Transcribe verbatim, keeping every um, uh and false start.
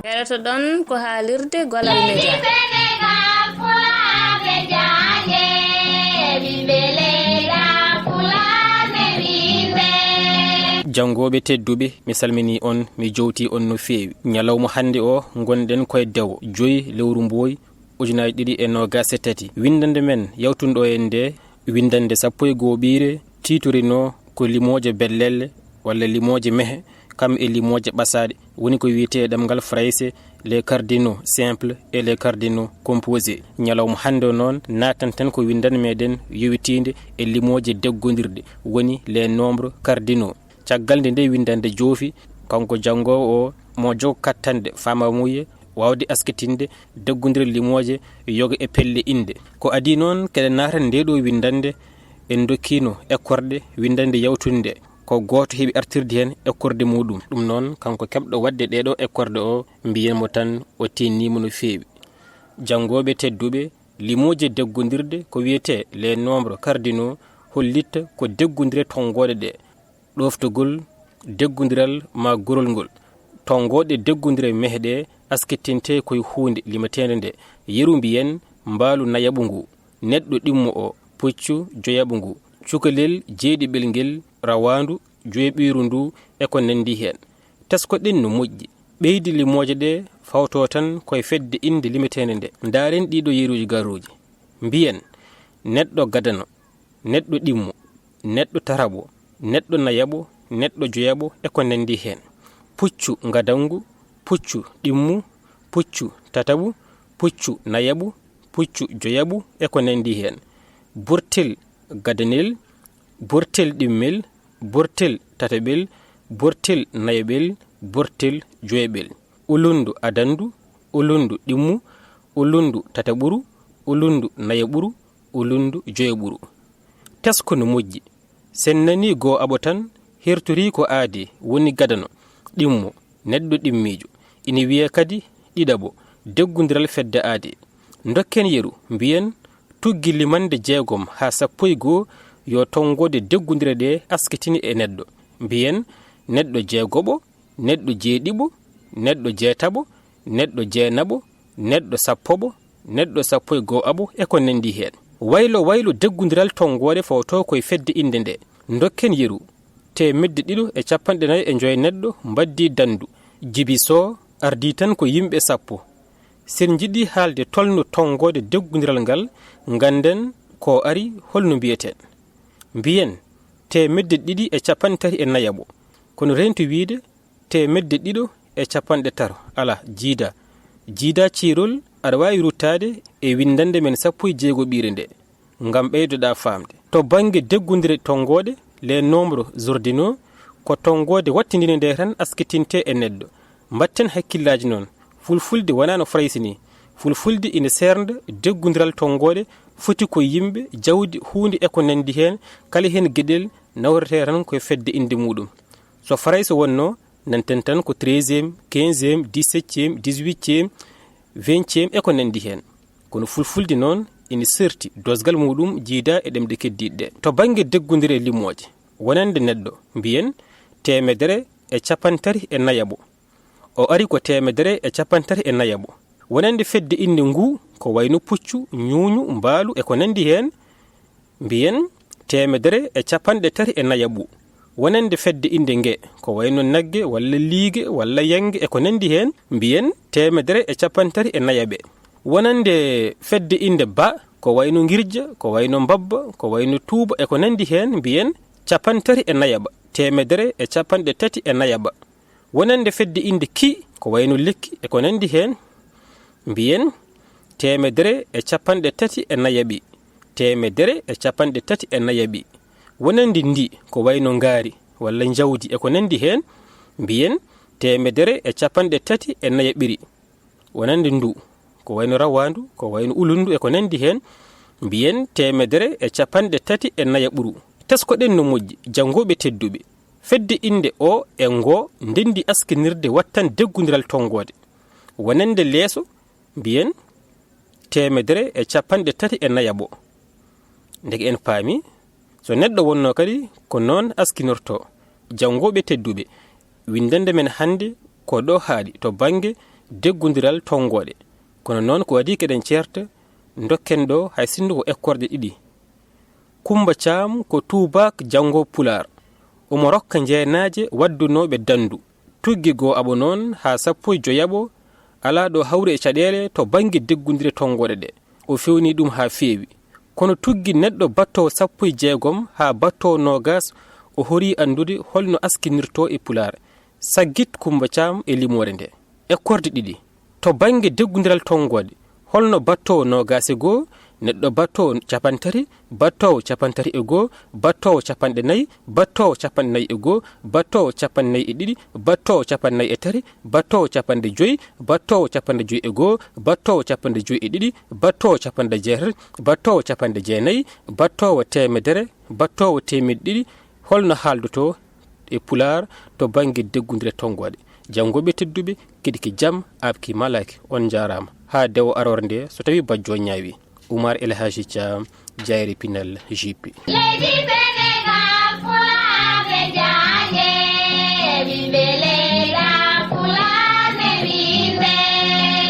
Heɗotoɗon ko haalirde Golal Media. Janngooɓe tedduɓe, mi salminii on, mi jowtii on no feewi. Ñalawma hannde o, ngonɗen koye dewo joyi lewru mbooy, ujunaaji ɗiɗi e noogaas e tati. Winndannde men yawtunɗo en nde, winndannde sappo e goo ɓiire, tiitorinoo ko limooje bellelle walla limooje mehe, kam e limooje ɓasaaɗe, woni ko wiyetee e ɗemngal Farayse les cardinaux simples et les cardinaux composés. Ñalawma hannde o noon, naatan tan ko winndannde meɗen yowitiinde e limooje deggondirɗe, woni les nombres cardinaux. Caggal nde nde winndannde joofi, kanko janngoowo o mo jogo kattanɗe faamamuye waawde askitinde deggondire limooje yoga e pelle innde. Ko adii noon, keɗen naatan nde ɗo winndannde, en ndokkiino ekkorɗe winndannde yawtunde nde. Ko gooto heɓi artirde heen ekkorɗe muɗum. Ɗum noon, kanko keɓɗo waɗde ɗee ɗo ekkorɗe o, mbiyen mo tan o tiinniima no feewi. Janngooɓe tedduɓe, limooje deggondirɗe ko wiyetee les nombres cardinaux hollitta ko deggondire tonngooɗe ɗe. Ɗooftogol deggondiral maa gorol ngol. Tonngooɗe deggondire mehe ɗe askitinte koye huunde limeteende nde. Yeru mbiyen mbaalu nayaɓu ngu, neɗɗo ɗimmo o, puccu joyaɓu ngu, cukalel jeeɗiɓel ngel, rawaandu joyaɓiiru ndu e ko nanndi heen. Teskoɗen no moƴƴi. Ɓeydi limooje ɗe fawto tan koye fedde innde limeteende nde. Ndaaren ɗiɗo yeruuji garooji. Mbiyen neɗɗo gadano, neɗɗo ɗimmo, neɗɗo tataɓo, neɗɗo nayaɓo, neɗɗo joyaɓo e ko nanndi heen. Puccu ngadanngu, puccu ɗimmu, puccu tataɓu, puccu nayaɓu, puccu joyaɓu e ko nanndi heen. Burtel gadanel, burtel ɗimmel, burtel tataɓel, burtel nayaɓel, burtel joyaɓel. Ulundu adanndu, ulundu ɗimmu, ulundu tataɓuru, ulundu nayaɓuru, ulundu joyaɓuru. Tesko no moƴƴi. Sen nanii goo aɓo tan, hertorii ko aadee, woni gadano, ɗimmo, neɗɗo ɗimmiijo. Ina wiyee kadi ɗiɗaɓo, deggondiral fedde aadee. Ndokken yeru, mbiyen tuggi limannde jeegom haa sappo e goo yo tonngoode deggondire ɗe askitini e neɗɗo. Mbiyen neɗɗo jeegoɓo, neɗɗo jeeɗiɓo, neɗɗo jeetaɓo, neɗɗo jeenaɓo, neɗɗo sappoɓo, neɗɗo sappo e goo aɓo e ko nanndi heen. Waylo waylo deggondiral tonngooɗe fawto koye fedde innde nde. Ndokken yeru, teemedde ɗiɗo e capanɗe nayo e joy neɗɗo mbaddii danndu. Jibi Soh ardii tan ko yimɓe sappo. Sen njiɗii haalde tolno tonngooɗe deggondiral ngal, ngannden ko ari holno mbiyeten. Mbiyen teemedde ɗiɗi e capanɗe tati e nayaɓo. Kono reento wiyde teemedde ɗiɗo e capanɗe tato. Alaa, jiidaa. Jiidaa ciirol, aɗa waawi ruttaade e winndannde men sappo e jeego ɓiire nde, ngam ɓeydoɗaa faamde. To bannge deggondire tonngooɗe, les nombres ordinaux, ko tonngoode wattindinde nde tan askitinte e neɗɗo. Mbatten hakkillaaji noon. Fulfulde wonaa no Farayse ni. Fulfulde ina seernda deggondiral tonngooɗe foti ko yimɓe, jawdi, huunde e ko nanndi heen, kala heen geɗel nawretee tan koye fedde innde muɗum. So Farayse wonno, nanten tan ko treizième, quinzième, dix-septième, dix-huitième, vingtième e ko nanndi heen. Kono Fulfulde noon ina serti dosgal muɗum jiidaa e ɗemɗe keddiiɗe ɗe. To bannge deggondire limooje, wonande neɗɗo, mbiyen teemedere e capanɗe tati e nayaɓo. O ari ko teemedere e capanɗe tati e nayaɓo. Wonande fedde innde ngu, ko wayno puccu, ñuuñu, mbaalu e ko nanndi heen, mbiyen teemedere e capanɗe tati e nayaɓu. Wonande fedde innde nge, ko wayno nagge walla liige walla yannge e ko nanndi heen, mbiyen teemedere e capanɗe tati e nayaɓe. Wonande fedde innde ba, ko wayno ngirja, ko wayno mbabba, ko wayno tuuba e ko nanndi heen, mbiyen capanɗe tati e nayaɓa, teemedere e capanɗe tati e nayaɓa. Wonande fedde innde ki, ko wayno lekki e ko nanndi heen, mbiyen teemedere e capanɗe tati e nayaɓi, teemedere e capanɗe tati e nayaɓi. Wonande ndi, ko wayno ngaari walla njawdi e ko nanndi heen, mbiyen teemedere e capanɗe tati e nayaɓiri. Wonande ndu, ko wayno rawaandu, ko wayno ulundu e ko nanndi heen, mbiyen teemedere e capanɗe tati e nayaɓuru. Teskoɗen no moƴƴi, janngooɓe tedduɓe. Fedde innde o e ngo ndenndi askinirde wattan deggondiral tonngoode. Wonande leeso, mbiyen teemedere e capanɗe tati e nayaɓo. Ndeke en paami, so neɗɗo wonno kadi ko noon askinorto. Janngooɓe tedduɓe, winndannde men hannde ko ɗo haaɗi to bannge deggundiral tonngooɗe. Kono noon ko adii keɗen ceerta, ndokken ɗo hay sinno ko ekkorɗe ɗiɗi. Kummba Caam ko tuubaak janngo Pulaar. Omo rokka njeenaaje waddunooɓe danndu. Tuggi goo aɓo noon haa sappo e joyaɓo alaa ɗo hawri e caɗeele to bannge deggundire tonngooɗe ɗe. O fewnii ɗum haa feewi. Kono tuggi neɗɗo battoowo sappo e jeegom haa battoowo noogaas, o horii anndude holno askinirtoo e Pulaar. Saggit Kummba Caam e limoore nde. Ekkorɗe ɗiɗi. To bannge deggundiral tonngooɗe, holno battoowo noogaas e goo, neɗɗo battoowo capanɗe tati, battoowo capanɗe tati e goo, battoowo capanɗe nayi, battoowo capanɗe nayi e goo, battoowo capanɗe nayi e ɗiɗi, battoowo capanɗe nayi e tati, battoowo capanɗe joyi, battoowo capanɗe joyi e goo, battoowo capanɗe joyi e ɗiɗi, battoowo capanɗe jeetati, battoowo capanɗe jeenayi, battoowo teemedere, battoowo teemeɗɗe ɗiɗi, holno haaldotoo e Pulaar to bannge deggundire tonngooɗe? Janngooɓe tedduɓe, keɗike jam, aabki malaaki, on njaaraama. Haa dewo aroore nde, so tawii bajjo ñaawi. Umar El Hadji Thiam, Jayri Pinal, J P. Leydi Senegal, Fulaaɓe Jaañe, ɓiɓɓe